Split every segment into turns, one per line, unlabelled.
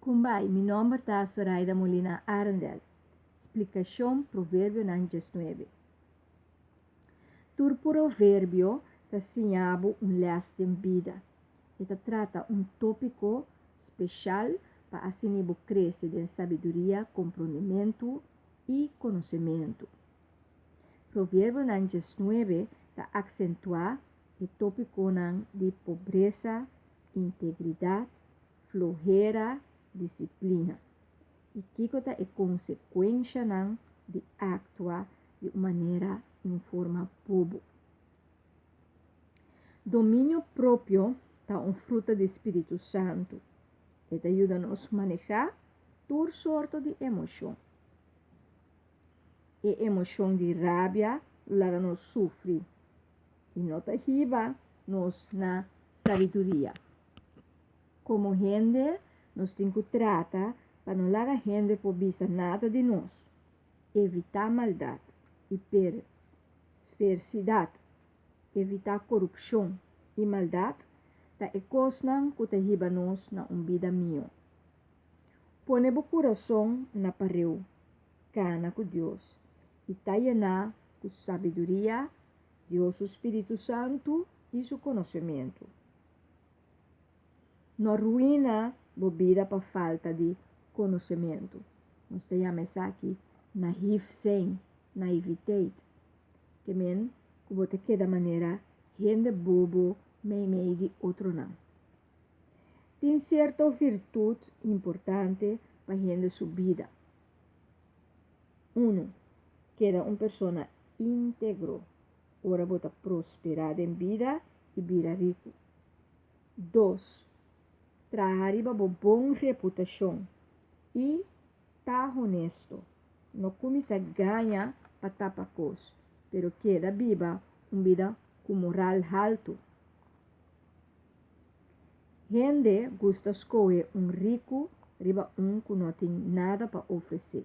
Kumbai, mi nòmber ta Soraida Molina Arendel. Splikashon Proverbionan 19. Tur proverbio ta siña bo un lès den bida. E ta trata un tópiko speshal pa asina bo krese den sabiduria, komprondementu i konosementu. Proverbionan 19 ta aksentuá e tópikonan di pobresa, integridat, flohera, disiplina i kiko ta e konsekuenshanan di aktua di un manera i un forma bobo. Dominio propio ta un fruta di spiritu santu. E ta yuda nos manehá tur sorto di emoshon. E emoshon di rabia lo laga nos sufri i no ta hiba nos na sabiduria. Komo hende, nos tin ku trata pa no laga hende por bisa nada di nos. Evitá maldat i persversidat, evitá korupshon i maldat ta e kosnan ku ta hiba nos na un bida mihó. Pone bo kurason na pareu, kana ku Dios i ta yená ku sabiduria, Dios su spiritu santu i su konosementu. No ruina bo bida pa falta di konosementu. Nos ta yama esaki naïef zijn, naïviteit. Ke men ku bo ta keda manera hende bobo meimei di otronan. Tin sierto virtut importante pa hende su bida. Unu, keda un persona íntegro ora bo ta prosperá den bida i bira riku. Dos, traha riba bo bon reputashon i ta honesto. No kuminsá gaña pa tapa kos, pero keda biba un bida ku moral haltu. Hende gusta skohe un riku riba un ku no tin nada pa ofresé.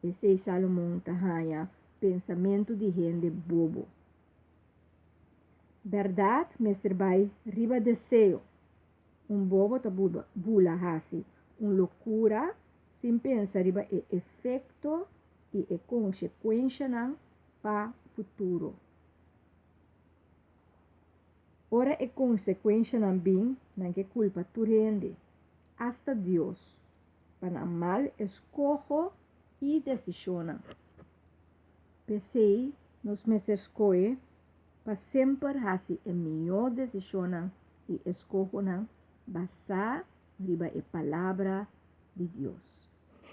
Esei Salomon ta haña pensamentu di hende bobo. Bèrdat mester bai riba deseo. Un bobo ta bula hasi un lokura sin pensa riba e efekto i e konsekuenshanan pa futuro. Ora e konsekuenshanan bin, nan ke kulpa tur hende, asta Dios, pa nan mal eskoho i desishonnan. P'esei nos mester skohe pa semper hasi e mihó desishonnan i eskohonan basá riba e Palabra di Dios.